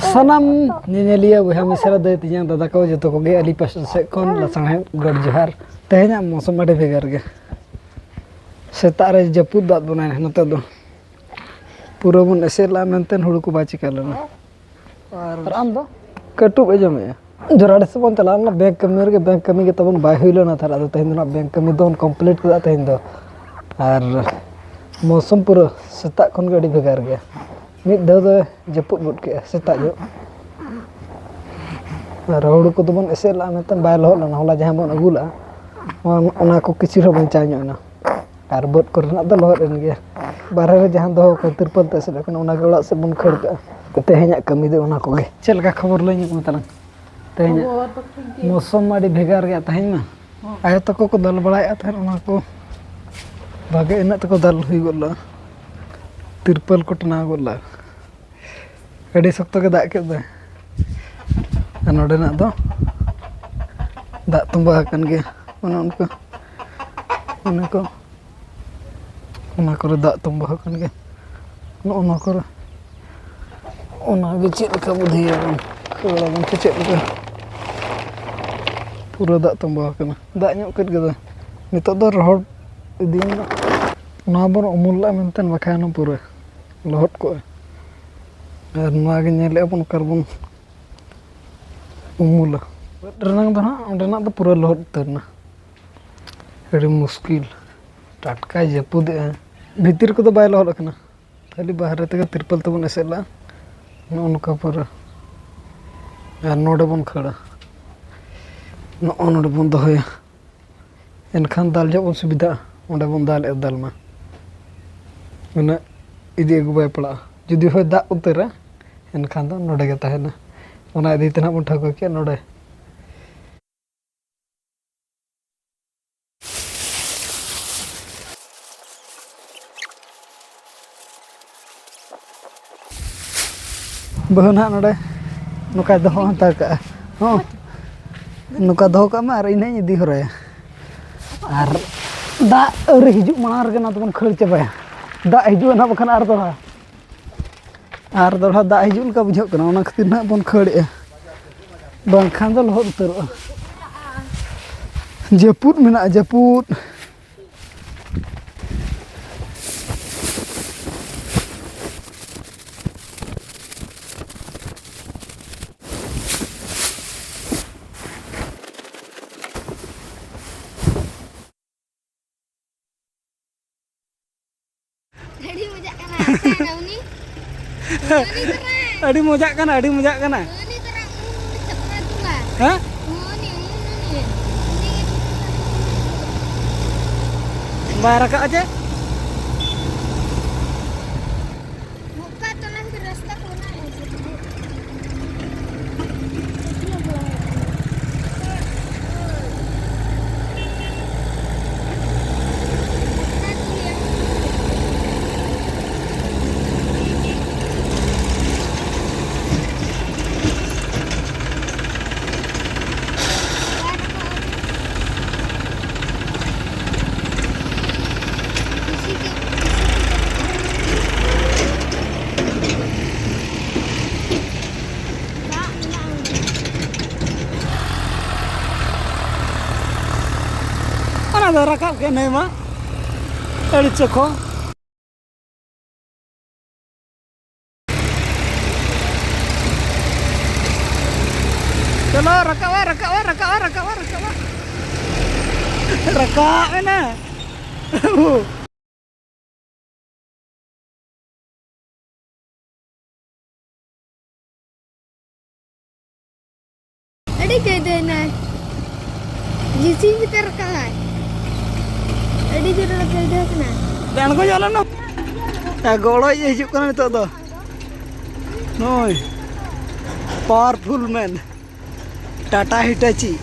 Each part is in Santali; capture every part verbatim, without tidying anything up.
ᱥᱟᱱᱟᱢ ᱧᱮᱧᱮᱞᱤᱭᱟᱹ ᱵᱚᱭᱦᱟ ᱢᱤᱥᱨᱟ, ᱫᱟᱹᱭ ᱛᱮᱧᱟᱝ, ᱫᱟᱫᱟ ᱠᱚ, ᱡᱚᱛᱚ ᱠᱚᱜᱮ ᱟᱹᱞᱤᱧ ᱯᱟᱥᱴᱟ ᱥᱮᱫ ᱠᱷᱚᱱ ᱞᱟᱥᱟᱬᱦᱮᱫ ᱜᱚᱰ ᱡᱚᱦᱟᱨ᱾ ᱛᱮᱦᱮᱧᱟᱜ ᱢᱳᱥᱩᱢ ᱟᱹᱰᱤ ᱵᱷᱮᱜᱟᱨ ᱜᱮ᱾ ᱥᱮᱛᱟᱜ ᱨᱮ ᱡᱟᱹᱯᱩᱫ ᱫᱟᱜ ᱵᱚᱱᱟᱭ ᱱᱚᱛᱮ ᱫᱚ᱾ ᱯᱩᱨᱟᱹ ᱵᱚᱱ ᱮᱥᱮᱫ ᱞᱮᱫᱼᱟ, ᱢᱮᱱᱛᱮ ᱦᱩᱲᱩ ᱠᱚ ᱵᱟᱭ ᱪᱤᱠᱟ ᱞᱮᱱᱟ᱾ ᱟᱨ ᱟᱨ ᱟᱢ ᱫᱚ? ᱠᱟᱹᱴᱩᱵ ᱮ ᱡᱚᱢᱮᱜᱼᱟ᱾ ᱡᱚᱨᱟᱰᱤ ᱥᱮᱫ ᱵᱚᱱ ᱪᱟᱞᱟᱣ ᱞᱮᱱᱟ, ᱵᱮᱝᱠ ᱠᱟᱹᱢᱤ ᱨᱮᱜᱮ, ᱵᱮᱝᱠ ᱠᱟᱹᱢᱤ ᱜᱮ ᱛᱟᱵᱚᱱ ᱵᱟᱭ ᱦᱩᱭ ᱞᱮᱱᱟ᱾ ᱛᱟᱦᱞᱮ ᱟᱫᱚ ᱛᱮᱦᱮᱧ ᱫᱚ ᱱᱟᱜ ᱵᱮᱝᱠ ᱠᱟᱹᱢᱤ ᱫᱚᱵᱚᱱ ᱠᱚᱢᱯᱞᱤᱴ ᱠᱮᱫᱟ ᱛᱮᱦᱮᱧ ᱫᱚ᱾ ᱟᱨ ᱢᱳᱥᱩᱢ ᱯᱩᱨᱟᱹ ᱥᱮᱛᱟᱜ ᱠᱷᱚᱱ ᱜᱮ ᱟᱹᱰᱤ ᱵᱷᱮᱜᱟᱨ ᱜᱮᱭᱟ᱾ ᱢᱤᱫ ᱫᱷᱟᱣ ᱫᱚ ᱡᱟᱹᱯᱩᱫ ᱜᱚᱫ ᱠᱮᱜᱼᱟ ᱥᱮᱛᱟᱜ ᱧᱚᱜ᱾ ᱟᱨ ᱦᱩᱲᱩ ᱠᱚᱫᱚ ᱵᱚᱱ ᱮᱥᱮᱫ ᱞᱟᱜᱼᱟ, ᱢᱮᱱᱠᱷᱟᱱ ᱵᱟᱭ ᱞᱚᱦᱚᱫ ᱞᱮᱱᱟ᱾ ᱦᱚᱞᱟ ᱡᱟᱦᱟᱸ ᱵᱚᱱ ᱟᱹᱜᱩ ᱞᱟᱜᱼᱟ, ᱚᱱᱟ, ᱚᱱᱟ ᱠᱚ ᱠᱤᱪᱷᱩ ᱨᱮᱦᱚᱸ ᱵᱟᱧᱪᱟᱣ ᱧᱚᱜ ᱮᱱᱟ᱾ ᱟᱨ ᱵᱟᱹᱫᱽ ᱠᱚᱨᱮᱱᱟᱜ ᱫᱚ ᱞᱚᱦᱚᱫ ᱮᱱ ᱜᱮᱭᱟ᱾ ᱵᱟᱨᱦᱮ ᱨᱮ ᱡᱟᱦᱟᱸ ᱫᱚᱦᱚ ᱠᱟᱱᱟ, ᱛᱤᱨᱯᱚᱞ ᱛᱮ ᱮᱥᱮᱫ ᱟᱠᱟᱱᱟ, ᱚᱱᱟᱜᱮ ᱚᱲᱟᱜ ᱥᱮᱫ ᱵᱚᱱ ᱠᱷᱟᱹᱲ ᱠᱟᱜᱼᱟ᱾ ᱛᱮᱦᱮᱧᱟᱜ ᱠᱟᱹᱢᱤ ᱫᱚ ᱚᱱᱟ ᱠᱚᱜᱮ᱾ ᱪᱮᱫ ᱞᱮᱠᱟ ᱠᱷᱚᱵᱚᱨ ᱞᱟᱹᱭ ᱧᱚᱜ ᱢᱮ ᱛᱟᱞᱟᱝ? ᱛᱮᱦᱮᱧᱟᱜ ᱠᱷᱚᱵᱚᱨ ᱫᱚ ᱴᱷᱤᱠ ᱜᱮ᱾ ᱢᱳᱥᱩᱢ ᱢᱟ ᱟᱹᱰᱤ ᱵᱷᱮᱜᱟᱨ ᱜᱮᱭᱟ ᱛᱮᱦᱮᱧ ᱢᱟ᱾ ᱦᱚᱸ᱾ ᱟᱭᱳ ᱛᱟᱠᱚ ᱠᱚ ᱫᱟᱞ ᱵᱟᱲᱟᱭᱮᱫᱼᱟ ᱛᱟᱦᱮᱸᱫ, ᱚᱱᱟ ᱠᱚ ᱵᱷᱟᱜᱮ ᱤᱱᱟᱹᱜ ᱛᱮᱠᱚ ᱫᱟᱞ ᱦᱩᱭ ᱜᱚᱫ ᱞᱮᱫᱼᱟ, ᱛᱤᱨᱯᱚᱞ ᱠᱚ ᱴᱟᱱᱟᱣ ᱜᱚᱫ ᱞᱮᱫᱼᱟ᱾ ᱟᱹᱰᱤ ᱥᱚᱠᱛᱚ ᱜᱮ ᱫᱟᱜ ᱠᱮᱫ ᱫᱚᱭ᱾ ᱟᱨ ᱱᱚᱰᱮᱱᱟᱜ ᱫᱚ ᱫᱟᱜ ᱛᱚᱸᱵᱟ ᱟᱠᱟᱱ ᱜᱮᱭᱟ, ᱚᱱᱮ ᱚᱱᱠᱟ, ᱚᱱᱟ ᱠᱚ, ᱚᱱᱟ ᱠᱚᱨᱮ ᱫᱟᱜ ᱛᱚᱸᱵᱟ ᱟᱠᱟᱱ ᱜᱮᱭᱟ᱾ ᱱᱚᱜᱼᱚ ᱱᱚᱣᱟ ᱠᱚᱨᱮ, ᱚᱱᱟᱜᱮ ᱪᱮᱫ ᱞᱮᱠᱟ ᱵᱩᱫᱷᱤᱭᱟᱵᱚᱱ, ᱠᱷᱟᱹᱲᱟᱵᱚᱱ ᱥᱮ ᱪᱮᱫ ᱞᱮᱠᱟ? ᱯᱩᱨᱟᱹ ᱫᱟᱜ ᱛᱚᱸᱵᱟ ᱟᱠᱟᱱᱟ, ᱫᱟᱜ ᱧᱚᱜ ᱠᱮᱫ ᱜᱮᱫᱚ᱾ ᱱᱤᱛᱚᱜ ᱫᱚ ᱨᱚᱦᱚᱲ ᱤᱫᱤᱭᱮᱱᱟ᱾ ᱱᱚᱣᱟ ᱵᱚᱱ ᱩᱢᱩᱞ ᱞᱟᱜᱼᱟ ᱢᱮᱱᱛᱮ, ᱵᱟᱠᱷᱟᱱ ᱯᱩᱨᱟᱹ ᱞᱚᱦᱚᱫ ᱠᱚᱜᱼᱟ᱾ ᱟᱨ ᱱᱚᱣᱟ ᱜᱮ ᱧᱮᱞᱮᱫᱼᱟ ᱵᱚᱱ ᱚᱠᱟ ᱨᱮᱵᱚᱱ ᱩᱢᱩᱞᱟ᱾ ᱵᱟᱹᱫᱽ ᱨᱮᱱᱟᱜ ᱫᱚ ᱦᱟᱸᱜ ᱚᱸᱰᱮᱱᱟᱜ ᱫᱚ ᱯᱩᱨᱟᱹ ᱞᱚᱦᱚᱫ ᱩᱛᱟᱹᱨ ᱮᱱᱟ᱾ ᱟᱹᱰᱤ ᱢᱩᱥᱠᱤᱞ᱾ ᱴᱟᱴᱠᱟᱭ ᱡᱟᱹᱯᱩᱫᱮᱜᱼᱟ᱾ ᱵᱷᱤᱛᱤᱨ ᱠᱚᱫᱚ ᱵᱟᱭ ᱞᱚᱦᱚᱫ ᱟᱠᱟᱱᱟ, ᱠᱷᱟᱹᱞᱤ ᱵᱟᱦᱨᱮ ᱛᱮᱜᱮ ᱛᱤᱨᱯᱚᱞ ᱛᱮᱵᱚᱱ ᱮᱥᱮᱫ ᱞᱟᱜᱼᱟ᱾ ᱱᱚᱜᱼᱚ ᱱᱚᱝᱠᱟ ᱯᱩᱨᱟᱹ᱾ ᱟᱨ ᱱᱚᱰᱮ ᱵᱚᱱ ᱠᱷᱟᱹᱲᱟ, ᱱᱚᱜᱼᱚ ᱱᱚᱰᱮ ᱵᱚᱱ ᱫᱚᱦᱚᱭᱟ᱾ ᱮᱱᱠᱷᱟᱱ ᱫᱟᱞ ᱡᱚᱦᱚᱜ ᱵᱚᱱ ᱥᱩᱵᱤᱫᱷᱟᱜᱼᱟ, ᱚᱸᱰᱮ ᱵᱚᱱ ᱫᱟᱞᱮᱫᱼᱟ ᱫᱟᱞ ᱢᱟ᱾ ᱩᱱᱟᱹᱜ ᱤᱫᱤ ᱟᱹᱜᱩ ᱵᱟᱭ ᱯᱟᱲᱟᱜᱼᱟ᱾ ᱡᱩᱫᱤ ᱦᱚᱭ ᱫᱟᱜ ᱩᱛᱟᱹᱨᱟ, ᱮᱱᱠᱷᱟᱱ ᱫᱚ ᱱᱚᱰᱮ ᱜᱮ ᱛᱟᱦᱮᱱᱟ᱾ ᱚᱱᱟ ᱤᱫᱤ ᱛᱮ ᱱᱟᱦᱟᱜ ᱵᱚᱱ ᱴᱷᱟᱹᱣᱠᱟᱹ ᱠᱮᱫ ᱱᱚᱰᱮ᱾ ᱵᱟᱹᱦᱩ ᱱᱟᱦᱟᱜ ᱱᱚᱰᱮ ᱱᱚᱝᱠᱟᱭ ᱫᱚᱦᱚ ᱦᱟᱛᱟᱲ ᱠᱟᱜᱼᱟ᱾ ᱦᱚᱸ, ᱱᱚᱝᱠᱟ ᱫᱚᱦᱚ ᱠᱟᱜ ᱢᱮ ᱟᱨ ᱤᱧ ᱦᱟᱸᱜ ᱤᱧ ᱤᱫᱤ ᱦᱚᱨᱟᱭᱟ᱾ ᱟᱨ ᱫᱟᱜ ᱟᱹᱣᱨᱤ ᱦᱤᱡᱩᱜ ᱢᱟᱲᱟᱝ ᱨᱮᱜᱮ ᱱᱚᱣᱟ ᱫᱚᱵᱚᱱ ᱠᱷᱟᱹᱲ ᱪᱟᱵᱟᱭᱟ᱾ ᱫᱟᱜ ᱦᱤᱡᱩᱜᱼᱟ ᱱᱟᱦᱟᱜ ᱵᱟᱠᱷᱟᱱ ᱟᱨ ᱫᱚᱦᱲᱟ᱾ ᱟᱨ ᱫᱚᱦᱲᱟ ᱫᱟᱜ ᱦᱤᱡᱩᱜ ᱞᱮᱠᱟ ᱵᱩᱡᱷᱟᱹᱜ ᱠᱟᱱᱟ, ᱚᱱᱟ ᱠᱷᱟᱹᱛᱤᱨ ᱱᱟᱦᱟᱜ ᱵᱚᱱ ᱠᱷᱟᱹᱲᱮᱜᱼᱟ, ᱵᱟᱝᱠᱷᱟᱱ ᱫᱚ ᱞᱚᱦᱚᱫ ᱩᱛᱟᱹᱨᱚᱜᱼᱟ᱾ ᱡᱟᱹᱯᱩᱫ ᱢᱮᱱᱟᱜᱼᱟ, ᱡᱟᱹᱯᱩᱫ᱾ ᱟᱹᱰᱤ ᱢᱚᱡᱟᱜ ᱠᱟᱱᱟ᱾ ᱚᱠᱟᱭᱮᱱᱟ ᱩᱱᱤ? ᱩᱱᱤ ᱛᱚᱨᱟ᱾ ᱟᱹᱰᱤ ᱢᱚᱡᱟᱜ ᱠᱟᱱᱟ, ᱟᱹᱰᱤ ᱢᱚᱡᱟᱜ ᱠᱟᱱᱟ᱾ ᱩᱱᱤ ᱛᱚᱨᱟ, ᱩᱱᱤ ᱪᱷᱟᱯᱨᱟ ᱛᱚᱨᱟ᱾ ᱦᱮᱸ? ᱩᱱᱤ, ᱩᱱᱤ, ᱩᱱᱤ᱾ ᱵᱟᱭ ᱨᱟᱠᱟᱵᱼᱟ ᱪᱮ? ᱚᱠᱟ ᱛᱟᱞᱟ ᱨᱮ ᱨᱟᱥᱛᱟ ᱠᱚ ᱢᱮᱱᱟᱜᱼᱟ? ᱚᱱᱟ ᱫᱚ ᱨᱟᱠᱟᱵ ᱠᱮᱫ ᱱᱟᱹᱭ ᱢᱟ, ᱟᱹᱰᱤ ᱪᱚᱠᱷᱚ᱾ ᱪᱚᱞᱚ, ᱨᱟᱠᱟᱵ ᱟᱭ, ᱨᱟᱠᱟᱵ ᱟᱭ, ᱨᱟᱠᱟᱵ ᱟᱭ, ᱨᱟᱠᱟᱵ ᱟᱭ, ᱨᱟᱠᱟᱵ ᱟᱭ᱾ ᱨᱟᱠᱟᱵ ᱮᱱᱟ᱾ ᱟᱹᱰᱤ ᱠᱟᱹᱭᱫᱟᱹᱭ ᱱᱟᱭ᱾ ᱡᱤᱥᱤ ᱵᱷᱤᱛᱟᱹᱨ ᱨᱟᱠᱟᱵ ᱟᱭ᱾ ᱟᱹᱰᱤ ᱡᱳᱨ ᱠᱟᱹᱭᱫᱟᱹ ᱠᱟᱱᱟ᱾ ᱫᱟᱬᱜᱚ ᱧᱚᱜ ᱞᱮᱱᱟ᱾ ᱜᱚᱲᱚᱭ ᱦᱤᱡᱩᱜ ᱠᱟᱱᱟ ᱱᱤᱛᱚᱜ ᱫᱚ᱾ ᱱᱩᱭ powerful man. Tata Hitachi.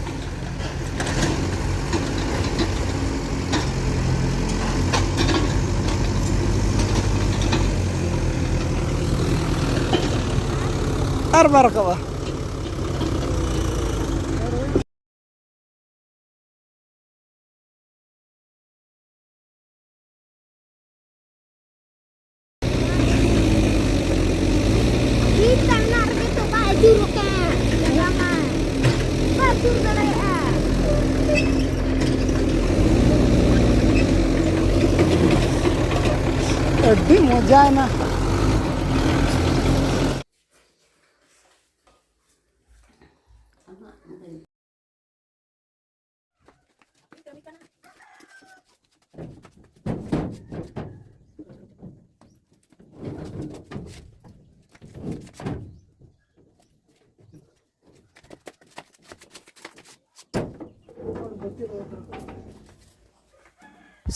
ᱟᱨ ᱵᱟᱭ ᱨᱟᱠᱟᱵᱼᱟ᱾ ᱟᱹᱰᱤ ᱢᱚᱡᱟᱭᱮᱱᱟ᱾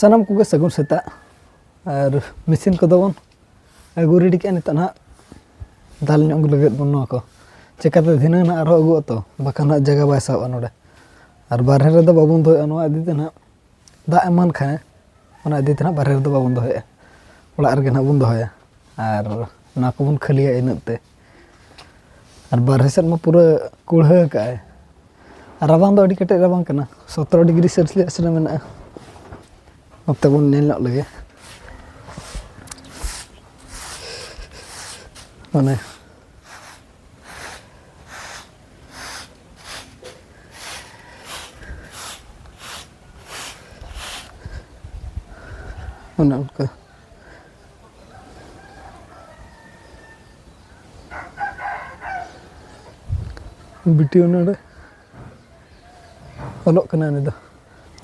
ᱥᱟᱱᱟᱢ ᱠᱚᱜᱮ ᱥᱟᱹᱜᱩᱱ ᱥᱮᱛᱟᱜ᱾ ᱟᱨ ᱢᱮᱥᱤᱱ ᱠᱚᱫᱚ ᱵᱚᱱ ᱟᱹᱜᱩ ᱨᱮᱰᱤ ᱠᱮᱜᱼᱟ᱾ ᱱᱤᱛᱚᱜ ᱱᱟᱦᱟᱜ ᱫᱟᱞ ᱧᱚᱜ ᱞᱟᱹᱜᱤᱫ ᱵᱚᱱ ᱱᱚᱣᱟ ᱠᱚ, ᱪᱤᱠᱟᱹᱛᱮ ᱫᱷᱤᱱᱟᱹᱝ ᱱᱟᱦᱟᱜ ᱟᱨᱦᱚᱸ ᱟᱹᱜᱩ ᱟᱛᱚ, ᱵᱟᱠᱷᱟᱱ ᱱᱟᱦᱟᱜ ᱡᱟᱭᱜᱟ ᱵᱟᱭ ᱥᱟᱵᱼᱟ ᱱᱚᱰᱮ᱾ ᱟᱨ ᱵᱟᱨᱦᱮ ᱨᱮᱫᱚ ᱵᱟᱵᱚᱱ ᱫᱚᱦᱚᱭᱟ ᱱᱚᱣᱟ ᱤᱫᱤ ᱛᱮ ᱱᱟᱦᱟᱜ, ᱫᱟᱜ ᱮᱢᱟᱱ ᱠᱷᱟᱱ ᱚᱱᱟ ᱤᱫᱤ ᱛᱮ ᱱᱟᱦᱟᱜ ᱵᱟᱨᱦᱮ ᱨᱮᱫᱚ ᱵᱟᱵᱚᱱ ᱫᱚᱦᱚᱭᱟ, ᱚᱲᱟᱜ ᱨᱮᱜᱮ ᱱᱟᱦᱟᱜ ᱵᱚᱱ ᱫᱚᱦᱚᱭᱟ᱾ ᱟᱨ ᱱᱚᱣᱟ ᱠᱚᱵᱚᱱ ᱠᱷᱟᱹᱞᱤᱭᱟ ᱤᱱᱟᱹᱜ ᱛᱮ᱾ ᱟᱨ ᱵᱟᱨᱦᱮ ᱥᱮᱫ ᱢᱟ ᱯᱩᱨᱟᱹ ᱠᱩᱲᱦᱟᱹ ᱠᱟᱜᱼᱟᱭ᱾ ᱟᱨ ᱨᱟᱵᱟᱝ ᱫᱚ ᱟᱹᱰᱤ ᱠᱮᱴᱮᱡ ᱨᱟᱵᱟᱝ ᱠᱟᱱᱟ, ᱥᱚᱛᱨᱚ ᱰᱤᱜᱽᱨᱤ ᱥᱮᱞᱥᱤᱭᱟᱥ ᱨᱮ ᱢᱮᱱᱟᱜᱼᱟ᱾ ᱱᱚᱛᱮ ᱵᱚᱱ ᱧᱮᱞ ᱧᱚᱜ ᱞᱮᱜᱮ᱾ ᱢᱟᱱᱮ ᱚᱱᱮ ᱚᱱᱠᱟ᱾ ᱵᱤᱴᱤ ᱱᱚᱰᱮ ᱚᱞᱚᱜ ᱠᱟᱱᱟ ᱩᱱᱤ ᱫᱚ᱾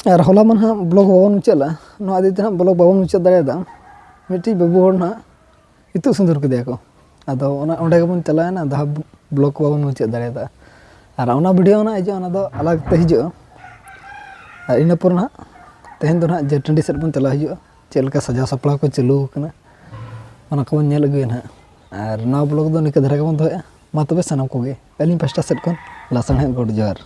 ᱟᱨ ᱦᱚᱞᱟ ᱢᱟ ᱱᱟᱦᱟᱜ ᱵᱞᱚᱜ ᱵᱟᱵᱚᱱ ᱢᱩᱪᱟᱹᱫ ᱞᱮᱫᱼᱟ, ᱱᱚᱣᱟ ᱤᱫᱤ ᱛᱮ ᱱᱟᱦᱟᱜ ᱵᱞᱚᱜ ᱵᱟᱵᱚᱱ ᱢᱩᱪᱟᱹᱫ ᱫᱟᱲᱮᱭᱟᱫᱟ᱾ ᱢᱤᱫᱴᱤᱡ ᱵᱟᱹᱵᱩ ᱦᱚᱲ ᱱᱟᱦᱟᱜ ᱤᱛᱩᱫ ᱥᱤᱸᱫᱩᱨ ᱠᱮᱫᱮᱭᱟ ᱠᱚ, ᱟᱫᱚ ᱚᱱᱟ ᱚᱸᱰᱮ ᱜᱮᱵᱚᱱ ᱪᱟᱞᱟᱣᱮᱱᱟ, ᱡᱟᱦᱟᱸ ᱵᱞᱚᱜ ᱠᱚ ᱵᱟᱵᱚᱱ ᱢᱩᱪᱟᱹᱫ ᱫᱟᱲᱮᱭᱟᱫᱟ᱾ ᱟᱨ ᱚᱱᱟ ᱵᱷᱤᱰᱤᱭᱳ ᱱᱟᱦᱟᱜ ᱦᱤᱡᱩᱜᱼᱟ, ᱚᱱᱟ ᱫᱚ ᱟᱞᱟᱜᱽ ᱛᱮ ᱦᱤᱡᱩᱜᱼᱟ᱾ ᱟᱨ ᱤᱱᱟᱹ ᱯᱚᱨ ᱱᱟᱦᱟᱜ ᱛᱮᱦᱮᱧ ᱫᱚ ᱱᱟᱦᱟᱜ ᱡᱮ ᱴᱟᱺᱰᱤ ᱥᱮᱫ ᱵᱚᱱ ᱪᱟᱞᱟᱣ ᱦᱤᱡᱩᱜᱼᱟ, ᱪᱮᱫ ᱞᱮᱠᱟ ᱥᱟᱡᱟᱣ ᱥᱟᱯᱲᱟᱣ ᱠᱚ ᱪᱟᱹᱞᱩ ᱟᱠᱟᱱᱟ, ᱚᱱᱟ ᱠᱚᱵᱚᱱ ᱧᱮᱞ ᱟᱹᱜᱩᱭᱟ ᱱᱟᱦᱟᱜ᱾ ᱟᱨ ᱱᱚᱣᱟ ᱵᱞᱚᱜ ᱫᱚ ᱱᱤᱝᱠᱟᱹ ᱫᱷᱟᱨᱟ ᱜᱮᱵᱚᱱ ᱫᱚᱦᱚᱭᱟ᱾ ᱢᱟ ᱛᱚᱵᱮ ᱥᱟᱱᱟᱢ ᱠᱚᱜᱮ ᱟᱹᱞᱤᱧ ᱯᱟᱥᱴᱟ ᱥᱮᱫ ᱠᱷᱚᱱ ᱞᱟᱥᱟᱲᱦᱮᱫ ᱜᱚᱰ ᱡᱚᱦᱟᱨ᱾